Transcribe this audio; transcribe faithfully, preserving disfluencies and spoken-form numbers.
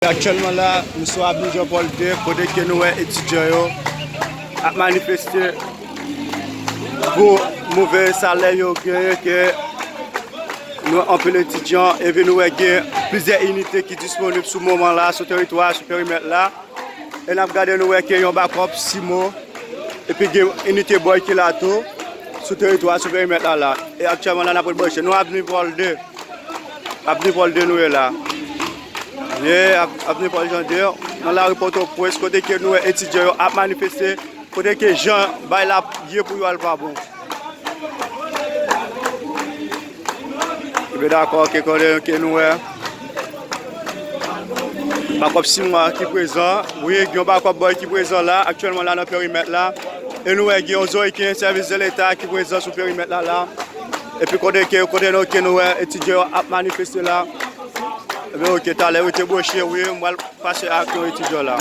Aktyèlman la, nou sou Avni Jean Paul de, kote ke nou wè etidyan yo ap manifeste pou move salè yo genyen, ke nou wè anpil etidyan, epi nou wè gen plizyè inite ki disponib sou moman la, sou teritwa, sou perimèt la. E n ap gade, nou wè ke yon bakòp Simo epi gen inite bòy ki la tou, sou teritwa, sou perimèt la la. E aktyèlman la, n ap ret branche. Nou Avni Paul de. Avni Paul de nou ye la. Ye, Avni Paul Jean de, nan lari Pòtoprens, kote ke nou wè etidyan yo ap manifeste, kote ke jan bay la ye pou yo al pa bon. Ebyen dakò, ke konnen ke nou wè bakòp Simo ki prezan. Wi, gen yon bakòp bòy ki prezan la, aktyèlman la nan perimèt la. E nou wè gen yon Zòriken, sèvis de leta ki prezan sou perimèt la la. Epi kote ke, kote nou, ke nou wè etidyan yo ap manifeste la. Ebyen, oke, talè, rete branche, wi, m pral pase ak yon etidyan la.